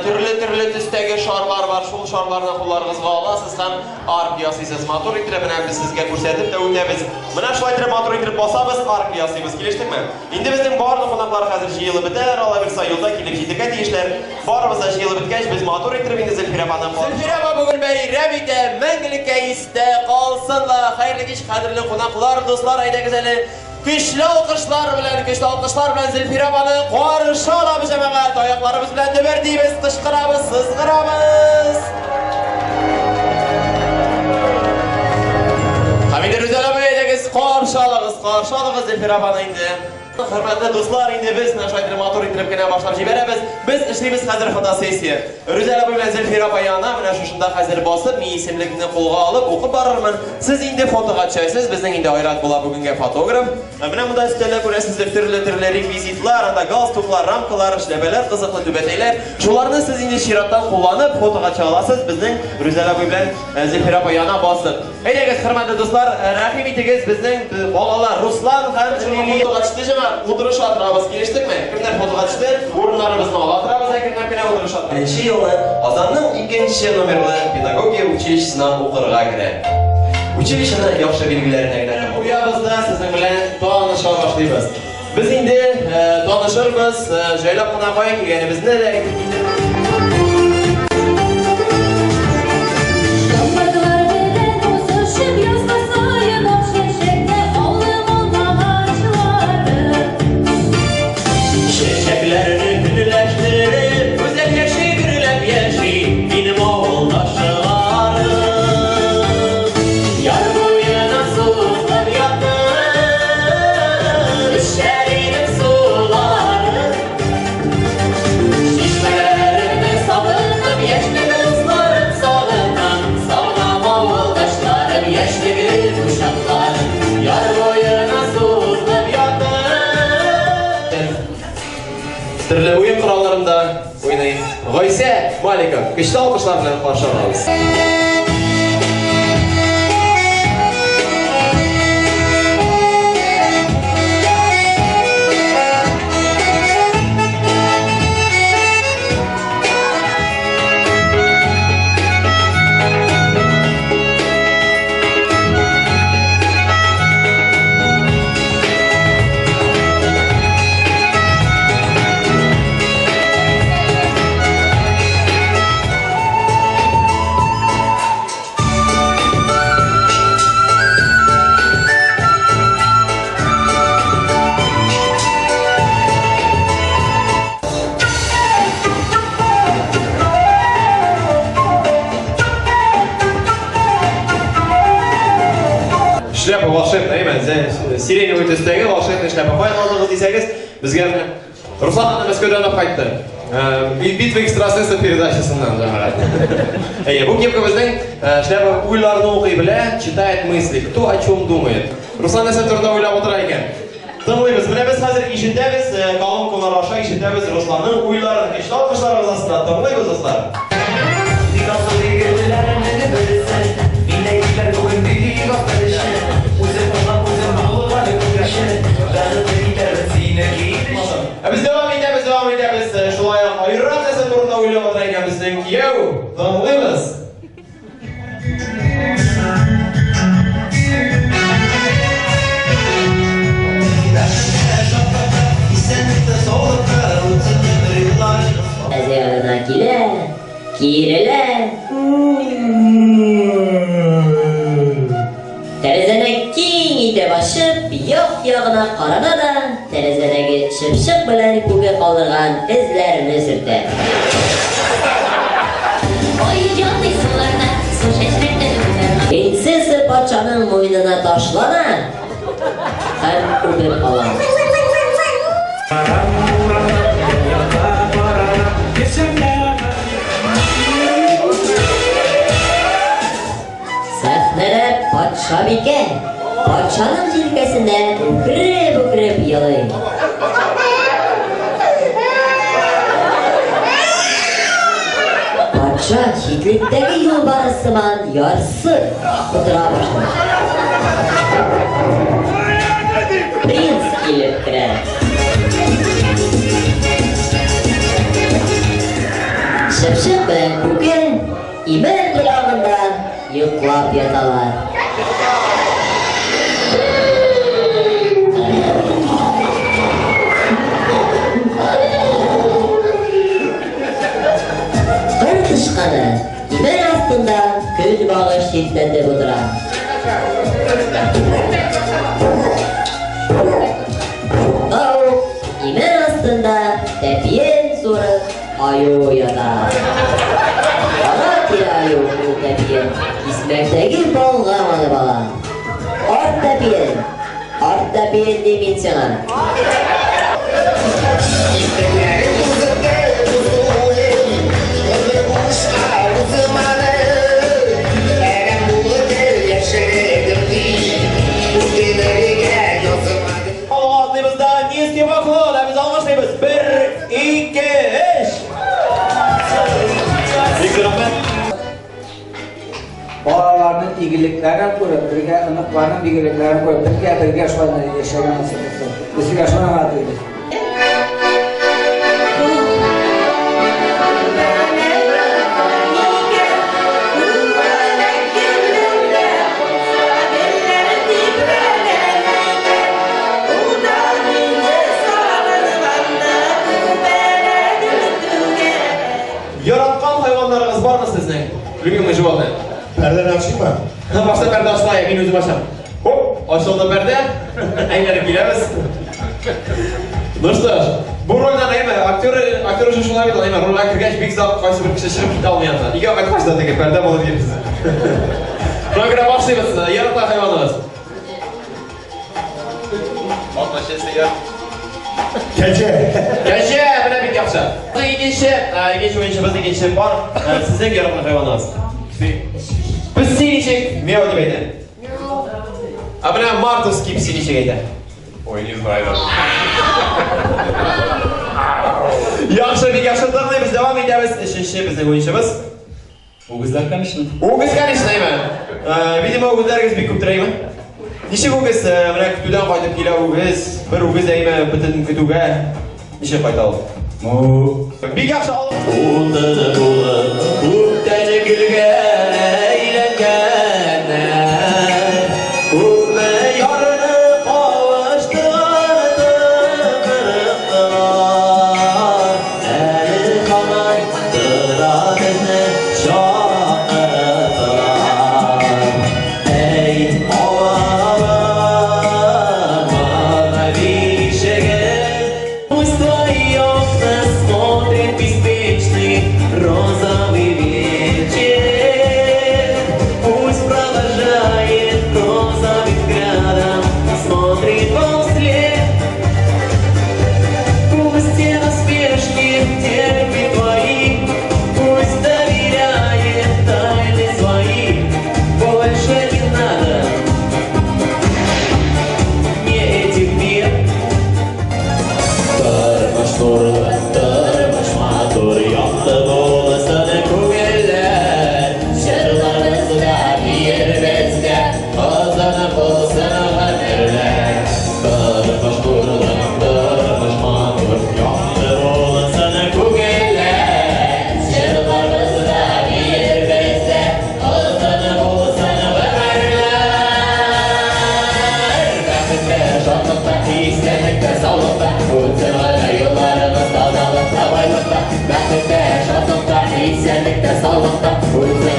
Төрле-төрле төстәге шарлар бар. Шул шарларны кулларыгызга аласыз һәм арк ясыйсыз. Матур итеп менә без сезгә күрсәтеп тә үтәбез. Менә шулай итеп матур итеп басабыз, арк ясыйбыз. Килештекме? Инде безнең барлык кунаклар хәзер җыелып бетәләр, алай булса юлда килеп җитәргә тиешләр. Барыбыз да җыелып беткәч, без матур итеп инде Зөлфирә апаны. Зөлфирә апа бүген бәйрәм итә, мәңгелеккә истә калсын ла. Хәерле кич, кадерле кунаклар, дуслар, әйдәгез әле. Көчле алкышлар белән, көчле алкышлар белән Зөлфирә апаны каршы алабыз, җәмәгать. Аякларыбыз белән дөбердибез, кычкырабыз, сызгырабыз. Һәм инде Рүзәл абый, әйдәгез, каршы алыгыз, каршы алыгыз Зөлфирә апаны инде. Хөрмәтле дуслар, инде без менә шулай итеп матур итеп кенә башлап җибәрәбез. Без эшлибез хәзер фотосессия. Рүзәл абый белән Зөлфирә апа янына менә шушында хәзер басып, мин исемлекне кулга алып укып барырмын. Сез инде фотога төшәсез, безнең инде Айрат була бүгенгә фотограф. Менә монда өстәлдә күрәсездер төрле-төрле реквизитлар, анда галстуклар, рамкалар, эшләпәләр, кызыклы түбәтәйләр. Шуларны сез инде чираттан кулланып фотога төшә аласыз безнең Рүзәл абый белән Зөлфирә апа янына басып. Әйдәгез, хөрмәтле дуслар, рәхим итегез безнең балалар Руслан һәм Лилия. Фотога төште җәмәгать, утырыша торабыз, килештекме? Кемнәр фотога төште? Урыннарыбызны ала торабыз, әкренләп кенә утырыша. Беренче елны Казанның икенче номерлы педагогия училищесына укырга керә. Училищены яхшы билгеләренә генә куябыз да, сезнең белән таныша башлыйбыз. Без инде танышырбыз, җайлап кына кая килгәнебезне дә әйтеп китәрбез. Яңгырлар белән узышып язгы саен ак чәчәктә авылым алмагачлары. Чәчәкләрне көнләштереп, гүзәл яши, гөрләп яши минем авылдашларым. Яр буена сузылып ятып, эчәр идем суларын. Чишмәләремне сагынып, яшьлек дусларым сагынам, сагынам авылдашларым, яшьлегем учакларын. Яр буена сузылып ятып. Төрле уен коралларында уйный. Гайсә Маликов, көчле алкышлар белән каршы алабыз. Шляпа волшебная, әйме? Сиреневый төстәге волшебная шляпа. Каян алдыгыз дисәгез, безгә менә Руслан аны Мәскәүдән алып кайтты. Битва экстрасенсов передачасыннан, җәмәгать. Әйе, бу кепка безнең шляпа уйларны укый белә, читает мысли, кто о чем думает. Руслан нәрсә турында уйлап утыра икән? Тыңлыйбыз. Менә без хәзер ишетәбез, колонкалар аша ишетәбез Русланның уйларын. Көчле алкышларыгыз астында тыңлыйбыз, дуслар. Бик акыллы егетләрнең берсе. Миндәйләр бүген бик акыллы. Үзем уңган, үзем булган күрше. Бәхетле итәрмен сине килеш. Ә без дәвам итәбез, дәвам итәбез. Шулай ук Айрат нәрсә турында уйлап утыра икән безнең кияү? Тыңлыйбыз. Бәхеткә, шатлыкка, исәнлектә, саулыкта үтсен гомер елларыгыз. Тәрәзә янына килә, киерелә. Тәрәзәне киң итеп ачып, як-ягына карана да, тәрәзәдәге чыпчык белән күге калдырган эзләрне сөртә. Ай ятый суларда, су чәчрәтә уйларга. Принцесса патшаның муенына ташлана һәм үбеп ала. Сәхнәдә патшабикә, патшаның җилкәсендә үкереп-үкереп елый. Патша читлектәге юлбарыс сыман ярсып котыра башлый. Принц килеп керә. Чыпчык белән күке имән ботагында йоклап яталар. Кыр тычканы имән астында көнбагыш читләтеп утыра. Шунда ук имән астында тәпиен суырып аю ята. Ара-тирә аю ул тәпиен кисмәктәге балга манып ала. Арт тәпиен, арт тәпиен дим мин сиңа. Иртәләрем узды, узуым, Гомер бушка узмады. Әрәм булды яшьлегем дип, Үкенергә язмады. Алга атлыйбыз да, низкий поклон, ә без алкышлыйбыз. Бер, ике, өч. Бик зур рәхмәт. Балаларның игелекләрен күреп, бергә оныкларның игелекләрен күреп, бергә бергә шулай яшәргә насыйп итсен. Без сезгә шуны гына телибез. Яраткан хайваннарыгыз бармы сезнең? Любимый животное? Пәрдәне ачыйммы? Башта пәрдә ачыла, мин үзем ачам. Хоп, ачылды пәрдә. Әйләнеп киләбез. Ну что ж, бу рольдән әйме, актер, актер өчен шулай бит, әйме, рольгә кергәч бик озак кайсы бер кеше чыгып китә алмый анда. Өйгә кайткач та теге пәрдә булып йөрисез. Шуңа күрә башлыйбыз. Яраткан хайваныгыз. Кәҗә. Кәҗә, менә бик яхшы. Икенче, икенче уенчыбыз, икенче пар. Сезнең яраткан хайваныгыз. Песи ничек мяу дип әйтә? Ә менә мартовский песи ничек әйтә? Ой, не знаю даже. Яхшы, бик яхшы тыңлыйбыз, дәвам итәбез. Өченче безнең уенчыбыз. Үгезләр, конечно. Үгез, конечно, әйме. Видимо, үгезләрегез бик күптер, әйме. Ничек үгез, менә көтүдән кайтып килә үгез, бер үгез әйме бөтен көтүгә ничек кайта ул? Ну, Бик яхшы алып. Утыны булып, күптән гөлгә әйләнгәннәр. Күпме ярны кавыштырды кырыктылар. Әле һаман тора безне чакыртылар. Әй, авылым, бишегем, Пусть твои окна смотрит беспечный розовый вечер. Пусть провожает розовым взглядом, смотрит вам вслед. Пусть те насмешки терпит твои, пусть доверяет тайны свои. Больше не надо мне этих бед. Тормыш нурлы, тормыш матур, якты булсын күңелләр. Җырларыбызда, биеребездә, озын булсын гомерләр. Тормыш нурлы, тормыш матур, якты булсын күңелләр. Җырларыбызда, биеребездә, озын булсын гомерләр. Бәхеттә, шатлыкта, исәнлектә, саулыкта, үтсен генә юлларыбыз тазалыкта, байлыкта. Бәхеттә, шатлыкта, исәнлектә, саулыкта, үтсен